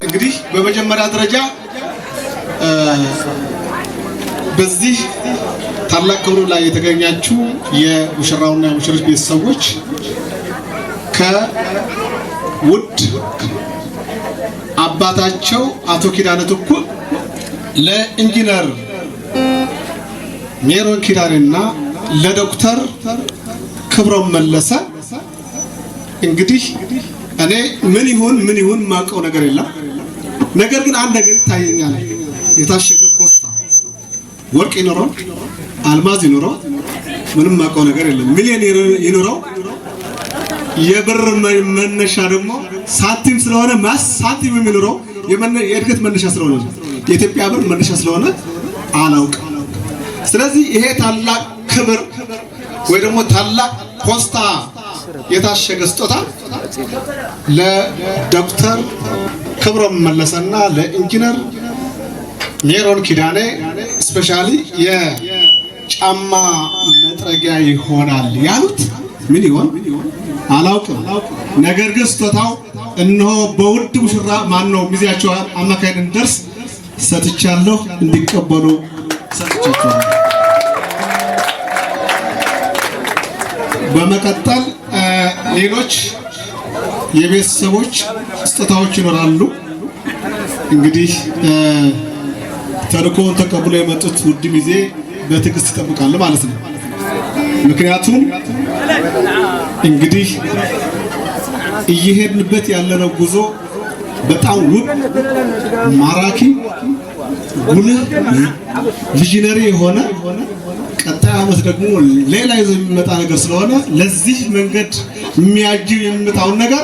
እንግዲህ በመጀመሪያ ደረጃ በዚህ ታላቅ ክብሩ ላይ የተገኛችሁ የሙሽራውና የሙሽሪት ቤተሰቦች ከውድ አባታቸው አቶ ኪዳነ ትኩእ ለኢንጂነር ሜሮን ኪዳኔና ለዶክተር ክብሮም መለሰ፣ እንግዲህ እኔ ምን ይሁን ምን ይሁን የማውቀው ነገር የለም። ነገር ግን አንድ ነገር ይታየኛል። የታሸገ ፖስታ፣ ወርቅ ይኖረው አልማዝ ይኖረው ምንም የማውቀው ነገር የለም። ሚሊዮን ይኖረው፣ የብር መነሻ ደግሞ ሳንቲም ስለሆነ ማስ ሳንቲም የሚኖረው የእድገት መነሻ ስለሆነ፣ የኢትዮጵያ ብር መነሻ ስለሆነ አላውቅም። ስለዚህ ይሄ ታላቅ ክብር ወይ ደግሞ ታላቅ ፖስታ የታሸገ ስጦታ ለዶክተር ክብሮም መለሰና ለኢንጂነር ሜሮን ኪዳኔ specially የጫማ መጥረጊያ ይሆናል ያሉት ምን ይሆን አላውቅም። ነገር ግን ስጦታው እነሆ በውድ ሙሽራ ማን ነው ሚዜያቸው አማካይነት እንዲደርስ ሰጥቻለሁ፣ እንዲቀበሉ ሰጥቻቸዋለሁ። በመቀጠል ሌሎች የቤተሰቦች ስጦታዎች ይኖራሉ። እንግዲህ ተልእኮውን ተቀብሎ የመጡት ውድ ሚዜ በትዕግስት ይጠብቃሉ ማለት ነው። ምክንያቱም እንግዲህ እየሄድንበት ያለነው ጉዞ በጣም ውብ፣ ማራኪ፣ ጉልህ፣ visionary የሆነ፣ ቀጣይ ዓመት ደግሞ ሌላ ይዞ የሚመጣ ነገር ስለሆነ ለዚህ መንገድ የሚያጅብ የሚመጣውን ነገር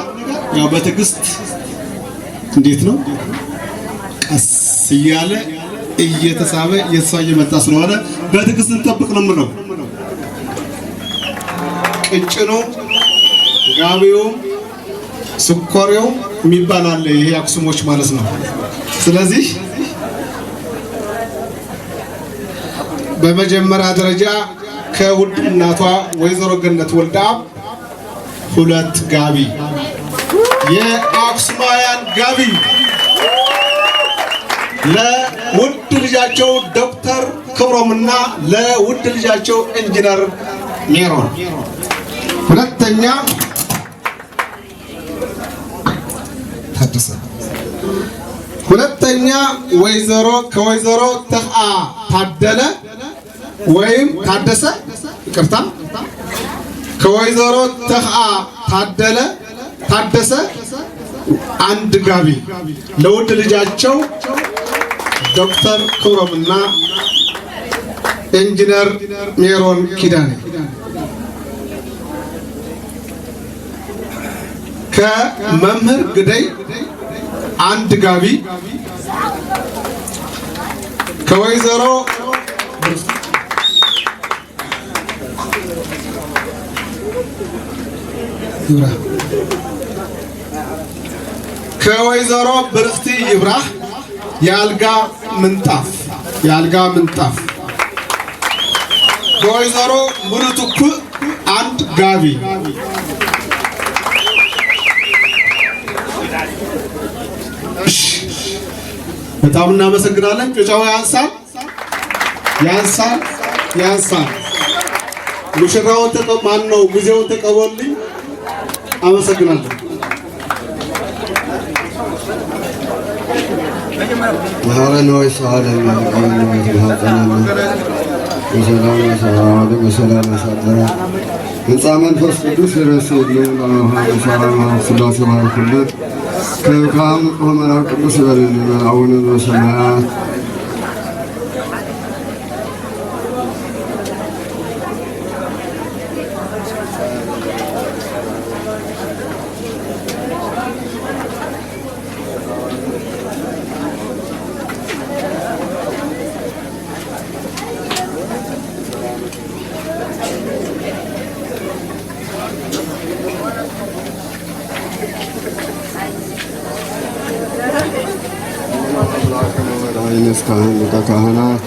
ያው በትዕግስት እንዴት ነው ቀስ እያለ እየተሳበ እየተሳበ እየመጣ ስለሆነ በትዕግስት እንጠብቅ ነው የምለው። ቅጭኑ፣ ጋቢው፣ ስኮሬው የሚባል አለ። ይሄ አክሱሞች ማለት ነው። ስለዚህ በመጀመሪያ ደረጃ ከውድ እናቷ ወይዘሮ ገነት ወልደአብ ሁለት ጋቢ፣ የአክሱማውያን ጋቢ ለውድ ልጃቸው ዶክተር ክብሮምና ለውድ ልጃቸው ኢንጂነር ሜሮን። ሁለተኛ ታደሰ፣ ሁለተኛ ወይዘሮ ከወይዘሮ ተክአ ታደለ ወይም ታደሰ፣ ይቅርታ፣ ከወይዘሮ ተክአ ታደለ ታደሰ አንድ ጋቢ ለውድ ልጃቸው ዶክተር ክብሮምና ኢንጂነር ሜሮን ኪዳኔ። ከመምህር ግደይ አንድ ጋቢ፣ ከወይዘሮ ብርክቲ ይብራህ የአልጋ ምንጣፍ፣ የአልጋ ምንጣፍ። ከወይዘሮ ሙሉትኩ አንድ ጋቢ። በጣም እናመሰግናለን። ጭብጨባው ያንሳል፣ ያንሳል፣ ያንሳል። ሙሽራውን ማን ነው ጊዜውን ተቀበሉልኝ። አመሰግናለሁ። መሐረነ ወይስዓለነ በሰላም ወሰዓለ በሰላም ያሳደረ ህንፃ መንፈስ ቅዱስ ይረስልን ሰላም ስላሴ ባርኩለት ከካህኑ መልአክ ቅዱስ ይበልልን። አቡነ ዘበሰማያት። ካህን ሊቀ ካህናት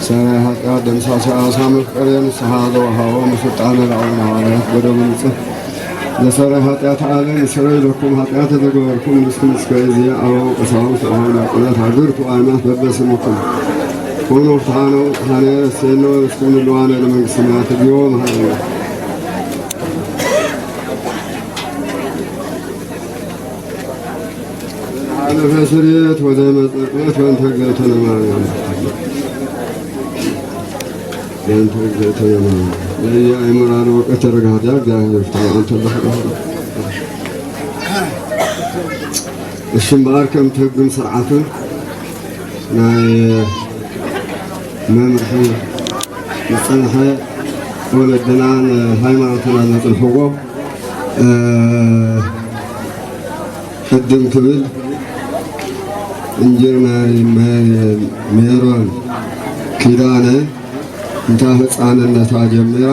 ሰራይ ኃጢአት ደምሳሴ አሳ መፍቀሬ ንስሐ ዘወሃቦ ምስልጣነ ለአቡነ ሐዋርያት በደሙ ንጽሕ ለሰራይ ኃጢአት ዓለም ስረይ ለኩም ኃጢአት ዘገበርኩም ንስኩም እስከ እዚአ አበው ቀሳውስት ወአበው ዲያቆናት ሀገርቱ አእማት በበስምኩም ሆኖ ፍትሐነ ሐነ ረሴኖ እስኩም ልዋነ ለመንግሥተ ሰማያት እግዚኦ መሐረነ። አለፈ ስርየት ወዘመጽቅበት በእንተ እግዝእትነ ማርያም በእንተ እግዝእትነ ማርያም ለየአእምራን ወቀተ ረጋዳ እግዚአብሔር ይፍታ አንተ እሺ እምበኣር ከምቲ ህግን ስርዓትን ናይ መምርሒ ዝፀንሐ ወለድናን ሃይማኖትና ዘፅንሕዎ ቅድም ክብል ኢንጂነር ሜሮን ኪዳነ እንታ ህፃንነቷ ጀሚራ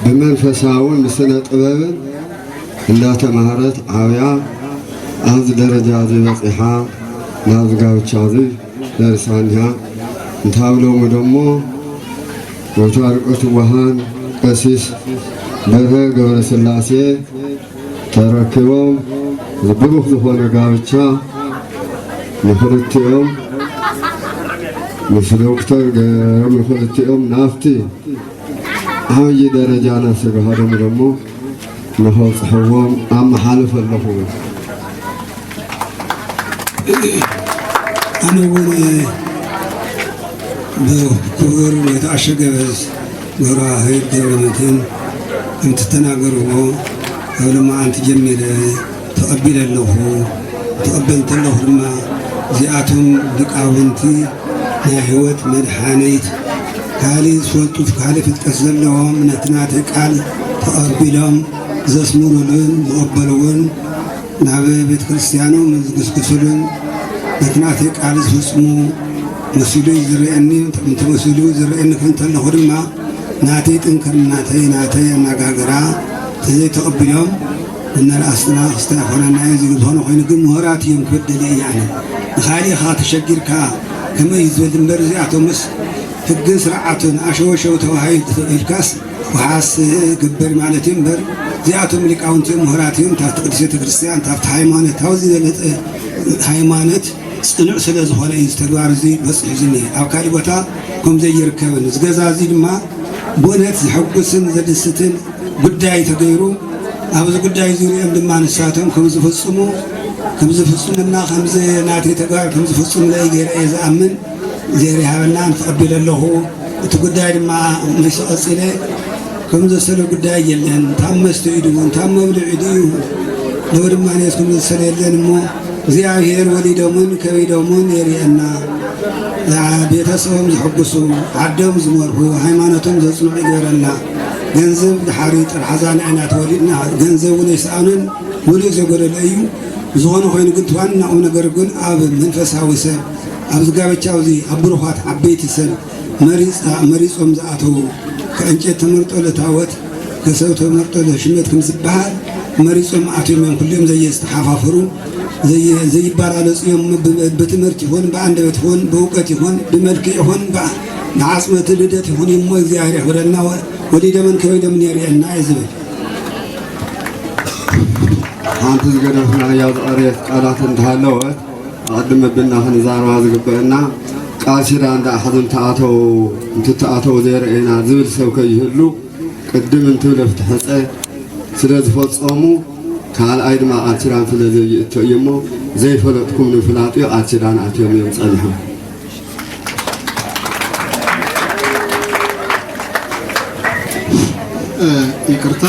ብመንፈሳውን ብስነ ጥበብን እንዳተማሃረት ዓብያ ኣብዚ ደረጃ እዚ በፂሓ ናብዚ ጋብቻ እዚ ደሪሳ እኒሃ። እንታብሎሙ ደሞ ወታርቆት ወሃን ቀሲስ በርሀ ገብረ ስላሴ ተረክቦም ብሩኽ ዝኾነ ጋብቻ ንክልቲኦም ምስ ዶክተር ገይሮም ንክልቲኦም ናብቲ ዓብዪ ደረጃ ናብ ስጋ ደሙ ደሞ ንኸብፅሕዎም ኣመሓልፍ ኣለኹ። ኣነ እውን ብክቡር ወይተዓሸገ ገብረዋህድ ገብረመድህን ከምቲ ተናገርዎ ካብ ሎማዓንቲ ጀሚረ ተቐቢለ ኣለኹ። ተቐበል እንተለኹ ድማ እዚኣቶም ሊቃውንቲ ናይ ህይወት መድሓኒት ካሊእ ዝፈልጡት ካሊእ ፍልጠት ዘለዎም ነቲ ናተይ ቃል ተቐቢሎም ዘስምሩሉን ዝቕበልውን ናብ ቤተ ክርስቲያኖም ዝግስግስሉን ነቲ ናተይ ቃል ዝፍፅሙ መሲሉ ዝርአኒ እንተመሲሉ ዝርአኒ እንተለኹ ድማ ናተይ ጥንክር ናተይ ናተይ ኣነጋግራ ተዘይተቐቢሎም እነርኣስና ክስታይ ኮነና እዩ። ዝኾነ ኮይኑ ግን ምሁራት እዮም ክበደል እየ ኣነ ንካሊእ ኻ ተሸጊርካ ከመይ ዝብል እምበር እዚኣቶምስ ህግን ስርዓትን ኣሸወሸው ተባሂሉ ኢልካስ ውሓስ ግበር ማለት እዩ እምበር እዚኣቶም ሊቃውንቲ እዮም፣ ምሁራት እዮም። ታብቲ ቅድስት ቤተ ክርስቲያን ታብቲ ሃይማኖት ታብዚ ዝበለፀ ሃይማኖት ፅኑዕ ስለ ዝኾነ እዩ ተግባር እዚ በፂሑ ዝኒሄ። ኣብ ካሊእ ቦታ ከምዘይርከብን እዚ ገዛ እዚ ድማ ብእውነት ዘሐጉስን ዘደስትን ጉዳይ ተገይሩ ኣብዚ ጉዳይ እዚ ሪኦም ድማ ንሳቶም ከም ዝፍፅሙ ከም ዝፍፅሙና ከምዚ ናተይ ተግባር ከም ዝፍፅሙ ለይ ገይረ እየ ዝኣምን። እግዚአብሔር ይሃበና ተቐቢለ ኣለኹ። እቲ ጉዳይ ድማ መይሲ ቀፂለ ከም ዘሰለ ጉዳይ የለን። እንታብ መስተ ኢዱ እንታብ መብልዒ እዩ ለው ድማ ኔስ ከም ዘሰለ የለን እሞ እግዚአብሔር ወሊዶምን ከቢዶምን የርእየና። ቤተሰቦም ዝሕጉሱ ዓዶም ዝመርሑ ሃይማኖቶም ዘፅንዑ ይግበረና። ገንዘብ ድሓሪ ጥርሓዛ ንዕና ተወሊድና ገንዘብ እውን ኣይሰኣኑን ሙሉእ ዘጎደለ እዩ። ዝኾነ ኮይኑ ግን ዋና ቁም ነገር ግን ኣብ መንፈሳዊ ሰብ ኣብዚ ጋብቻ እዚ ኣብ ብሩኻት ዓበይቲ ሰብ መሪፆም ዝኣተዉ ከዕንጨት ተመርጦ ለታወት ከሰብ ተመርጦ ለሽመት ከም ዝበሃል መሪፆም ኣትዮም እዮም። ኩሎም ዘየስተሓፋፍሩ ዘይባላለፁ እዮም። ብትምህርት ይኹን ብኣንደበት ይኹን ብእውቀት ይኹን ብመልክዕ ይኹን ብዓፅመት ልደት ይኹን እሞ እግዚአብሔር ይኽብረና ወሊደመን ከበይዶምን የርእየና እዩ ዝብል። ሓንቲ ዝገደፍና እያ ዝቐረየት ቃላት እንተሃለወት ኣቅድም ኣቢልና ክንዛረባ ዝግበአና ቃል ኪዳን ዳኣ ሕዚ እንተኣተው እንትተኣተው ዘይረአየና ዝብል ሰብ ከይህሉ ቅድም እንትብለ ፍትሐፀ ስለ ዝፈፀሙ ካልኣይ ድማ ቃል ኪዳን ስለ ዘይእቶ እዩ እሞ ዘይፈለጥኩም ንምፍላጥ እዩ ቃል ኪዳን ኣትዮም እዮም ፀኒሖም። ይቅርታ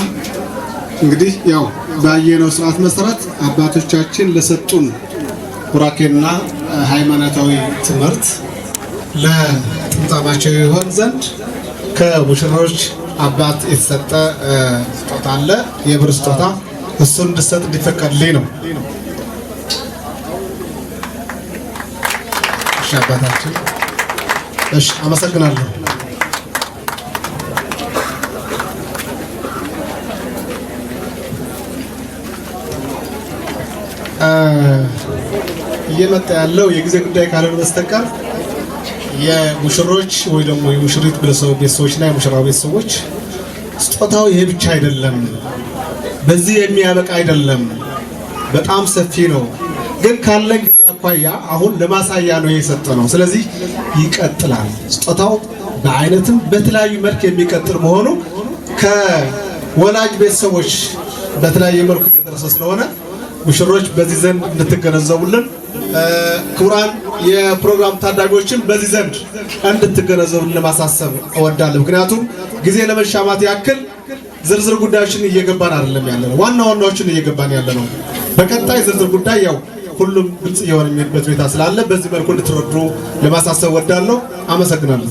እንግዲህ ያው ባየነው ስርዓት መሰረት አባቶቻችን ለሰጡን ቡራኬና ሃይማኖታዊ ትምህርት ለጥምጣማቸው ይሆን ዘንድ ከሙሽሮች አባት የተሰጠ ስጦታ አለ፣ የብር ስጦታ እሱን እንድሰጥ እንዲፈቀድልኝ ነው። እሺ አባታችን፣ እሺ አመሰግናለሁ። እየመጣ ያለው የጊዜ ጉዳይ ካልሆነ በስተቀር የሙሽሮች ወይ ደግሞ የሙሽሪት ቤተሰቦችና የሙሽራው ቤተሰቦች ስጦታው ይሄ ብቻ አይደለም፣ በዚህ የሚያበቃ አይደለም፣ በጣም ሰፊ ነው። ግን ካለን ጊዜ አኳያ አሁን ለማሳያ ነው የሰጠነው። ስለዚህ ይቀጥላል። ስጦታው በአይነትም በተለያዩ መልክ የሚቀጥል መሆኑ ከወላጅ ቤተሰቦች በተለያየ መልኩ እየደረሰ ስለሆነ ሙሽሮች በዚህ ዘንድ እንድትገነዘቡልን፣ ክቡራን የፕሮግራም ታዳሚዎችን በዚህ ዘንድ እንድትገነዘቡልን ለማሳሰብ እወዳለሁ። ምክንያቱም ጊዜ ለመሻማት ያክል ዝርዝር ጉዳዮችን እየገባን አይደለም ያለ ነው። ዋና ዋናዎችን እየገባን ያለ ነው። በቀጣይ ዝርዝር ጉዳይ ያው ሁሉም ግልጽ እየሆነ የሚሄድበት ሁኔታ ስላለ በዚህ መልኩ እንድትረዱ ለማሳሰብ እወዳለሁ። አመሰግናለሁ።